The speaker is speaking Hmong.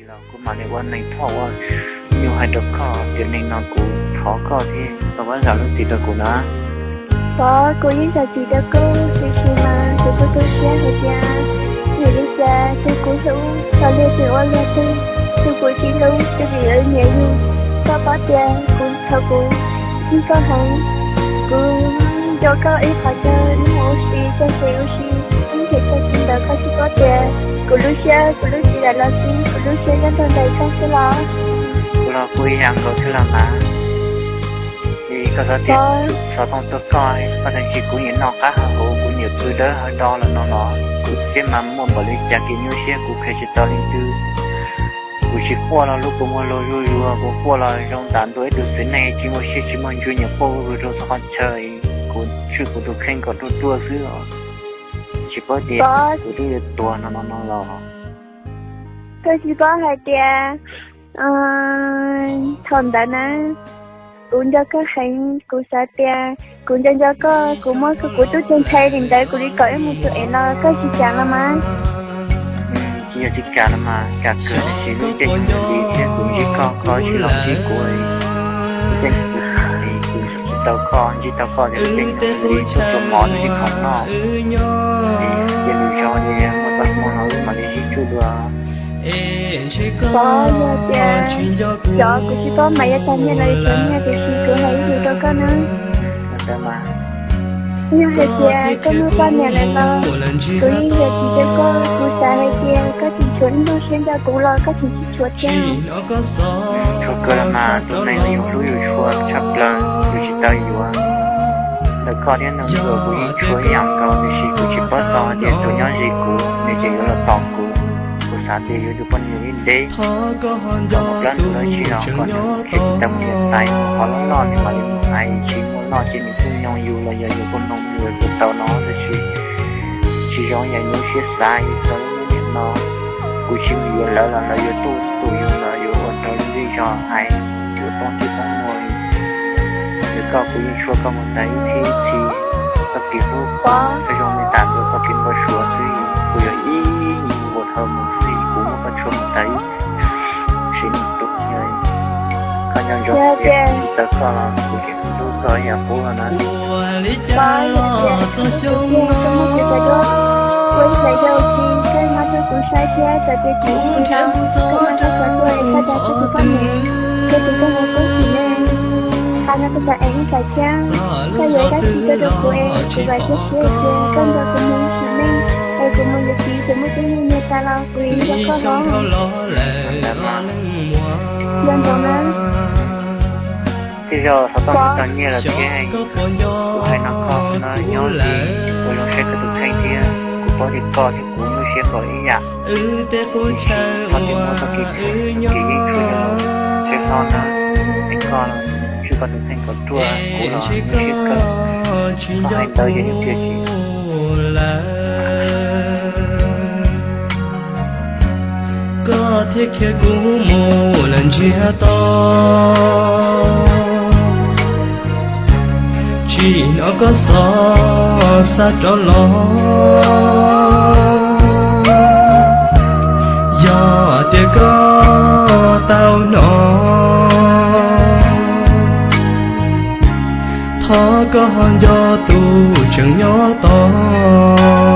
Los kuv mam li ua neeg thoj ua nyuj hais rau koj tias neeg no kuv thov koj thiab koj pab zam lub txim rau kuv na. Pov, kuv yeej zam txim rau koj, tiam sis mas kuv kuj tu siab hais tias vim li cas tus kuv hlub txom nyem tseem ua luag twg, tus kuv tsis hlub tseem yuav nyiam yus. Koj paub tias kuv thaum kuv ntsib koj heev, kuv nco koj ib qho chaw hnub ua si, txog tsev ua si, ib nrhiav txog tsis ntawd koj tsis paub tias kuv lub siab, kuv lub txiv lam los xwb, kuv lub siab nyob rau ntawm koj xwb los. Kuv los kuj ib yam nkaus thiab los mas. Vim koj xav tias xov tooj tuaj koj, koj tias tsis kuv nyiam noj qab hav huv, kuv nyiam pw dawb hav do los no los kuv thiab mas muaj npaum li cas kev nyuaj siab kuv qhia tsis tau leej twg. Kuv tsis quaj los lub kua muag luag zuj zus, kuv quaj los zoo ntam ntua ib tug txiv neej tsis muaj siab tsis muaj ntsws nyiam quaj vwg rau txhua qhov chaw. Kuv tswj kuv tus kheej kom ruaj ruaj xwb os. Tsis paub tias kuv twb yuav tuag no no no los. Koj tsis paub hais tias thaum ntawd na, kuv nco koj heev, kuv xav tias kuv nco nco koj, kuv muab kuv tub ceev nthe li ntawd kuv li kom ib mus tus ev los koj tsis kam los mas. Tsis yog tsis kam los mas, kam kawg, tiam sis lub caij nyoog li thiab kuv ntsib koj, koj tsis los ntsib kuv, lub caij nyoog li kuv tsis tau koj, ntsib tau koj ces lub caij nyoog li tuaj tua mov rau ib qho noj. Ces lwm zaus li muaj txoj hmoo los wb mam li sib tsuj dua. Pov, yog tias cov kuv tsis paub mas yuav tag nyiaj los yuav tsis tau nyiaj, tiam sis kuv hais ib lus rau koj na. Yog hais tias koj muaj poj niam lawm los kuv yeej zam txim rau koj, kuv xav hais tias koj tseem tshuav ib nplooj siab nco kuv los koj tseem tsis tshuav thiab. Tshuav kawg los mas, tus neeg uas yus hlub yus tshua tshaj plaws yus tsis tau yuav. Ntawm koj thiab nws uas kuv yeej tshua ib yam nkaus, tiam sis kuv tsis paub txog hais tias tus nyob ze kuv nws tseem yuav los tos kuv. Kuv xav tias yuav tus poj niam ib ntev, kom mus plab ntug dab tsi los kom nws tsis tau mus yuav tais, qhov loj loj nws mam li mus hais, tsis muaj loj ces nws kuj nyoog yus los yog yus kuj nyoog nws kuj tau no, tab sis tsis zoo yam yus siab xav yus txog lub niag no. Kuv tsis mus yuav lawv los lawv yuav tuaj tus yus los yuav ua rau lub zej zog hais, yuav poob tsis poob muag. Ntawm koj kuv yeej tshua koj mus tas ib txhis ib txhis, txoj kev hlub koj zoo li tas ntua txoj kev npau suav xwb, kuv yog ib nyuag npua dhau mus xwb, kuv muab koj tshua mus tas ib txhis ib txhis, koj nco ntsoov tias tsis tau koj los kuv tseem hlub koj ib yam qub no na. Pov, yog tias koj muaj kev cai duab, ua ib hlais yau ces koj nyob rau kuv saib thiab, txawm tias tsis ua li ntawd koj muab koj cov duab es koj dag rau tus poj niam, rau tus poj niam koob txim ne. Qhov no koj txawm ev ib tsam thiab, koj yuav dab tsi tuaj rau kuv es kuv vam thiab qhia tias koj nrog kuv mus ib sim neej, es kuv mus yuav txiv ces muaj tub muaj nyuag tas los kuv yeej nco koj los. Nco ntsoov na. Tej zaum xov tooj tsis tau nyiaj lawm thiab, kuv hais no koj no nyob li ua zoo saib koj tus kheej thiab, kuv paub tias koj thiab kuv lub siab nkaus ib yam. Tiam sis koj twb muab txoj kev hlub, txoj kev yeej tshuaj coj los tsev hlob na, es koj tswj koj tus kheej kom ruaj, kuv los lub siab kawg, koj hais ntawd ces yeej tsis lawm. Koj thiaj khiav kuv mus lawm ntsiag to, tsim nyog koj xov xa rov los. Yog tias koj tau hnov, thov koj ho nco tus tseem nyob tos.